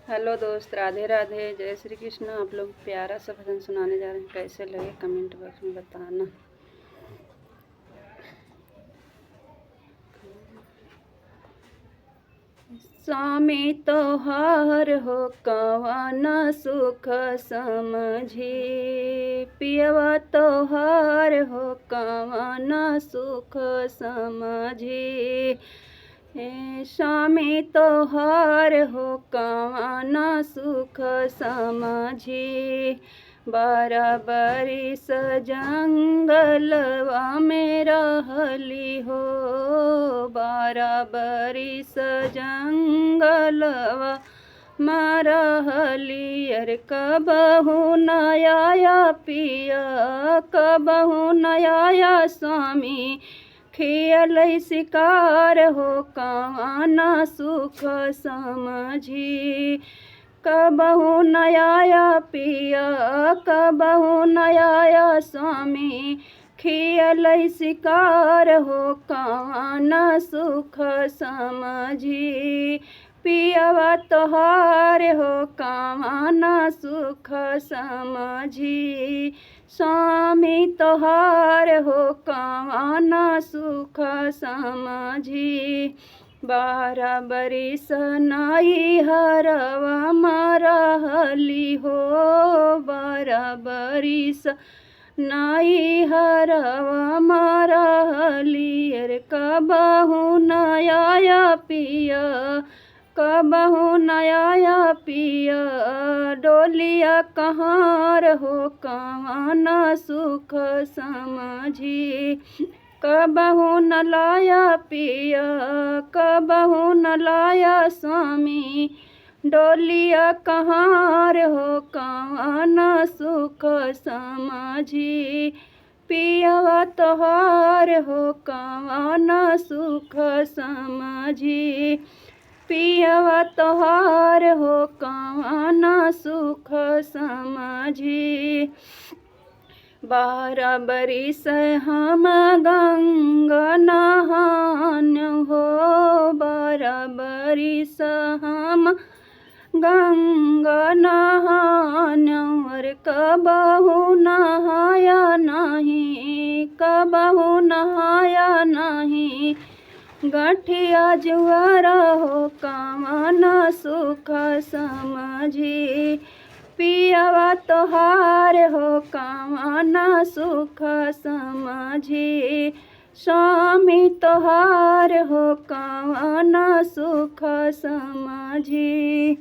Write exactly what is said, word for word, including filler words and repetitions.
हेलो दोस्त, राधे राधे, जय श्री कृष्णा। आप लोग प्यारा सा भजन सुनाने जा रहे हैं, कैसे लगे comment box में बताना। स्वामी तोहार हो कवन सुख समझी, पियवा तोहार हो कवन सुख समझी। हे स्वामी तोहार हो कवन सुख समझी, बारह बरिस जंगलवा में रहली हो, बारह बरिस जंगलवा में रहली। अरे कबहू न आया पिया, कबहू न आया स्वामी, खियलई शिकार हो कवन सुख समझी। कबहू न आया पिया, कबहू न आया स्वामी, खियलई शिकार हो कवन सुख समझी। पियवा तोहार हो कवन सुख समझी, स्वामी तोहार हो कवन सुख समझी। बारह बरिस नैहरवा में रहली हो, बारह बरिस नैहरवा में रहली। अरे कबहू न आया पिया, कबहू न आया पिया, डोलिया कहार हो कवन सुख समझी। कबहू न लाया पिया, कबहू न लाया स्वामी, डोलिया कहार हो कवन सुख समझी। पियवा तोहार हो कवन सुख समझी, पियवा तोहार हो कवन सुख समझी। बारह बरिस हम गंगा नहान हो, बारह बरिस हम गंगा नहान। अरे कबहू नहाया नहीं, कबहू नहाया नहीं, गठिया जुआर हो कवन सुख समझी। पियवा तोहार हो कवन सुख समझी, स्वामी तोहार हो कवन सुख समझी।